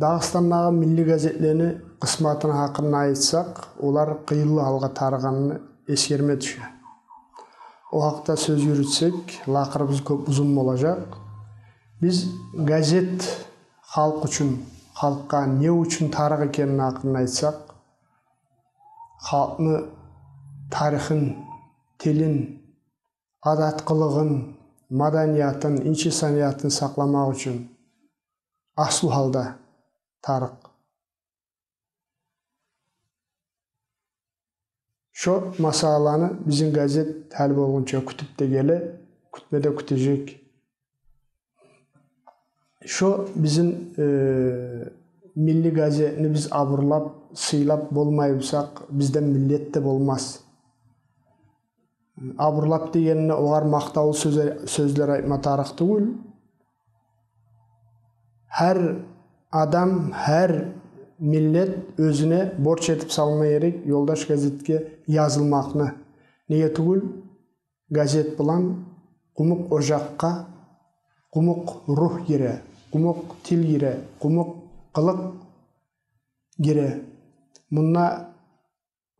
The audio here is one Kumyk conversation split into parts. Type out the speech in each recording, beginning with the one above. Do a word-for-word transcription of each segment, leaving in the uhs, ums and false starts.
Дагъыстандагъы милли газетлени къысматыны гьакъында айтсакъ, олар къыйынлы гьалгъа тарыгъанны эсгерме тюше. О гьакъда сёз юрютсек, лакъырыбыз кёп узун болажакъ. Биз газет халкъ учун, халкъгъа не учун тарыкъ экенини гьакъында айтсакъ, халкъны тарихин, тилин, адат-къылыгъын, маданиятын, инче саниятын сакъламакъ учун аслу гьалда тарыкъ. Шо масъаланы бизин газет гьали болгъунча кютюп де геле, кютме де кютежек. Шо бизин, э, милли газетни биз абурлап, сыйлап болмай бусакъ, бизден миллет де болмас. Абурлап дегенде огъар макътавлу сёзлер, сёзлер айтма тарыкъ тюгюл. Гьар адам, гьар миллет оьзюне борч этип салма герек ёлдаш газетге язылмакъны. Неге тюгюл, газет булан къумукъ ожакъгъа къумукъ ругь гире, къумукъ тил гире, къумукъ къылыкъ гире. Мунда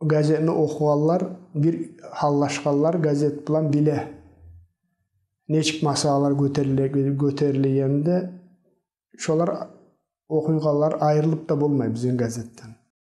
газетни охугъанлар, бир гьаллашгъанлар газет булан биле, нечик масъалалар гётериле-, гётерилегенде, шолар, охуйгъанлар айрылып да болмай бизин газетден.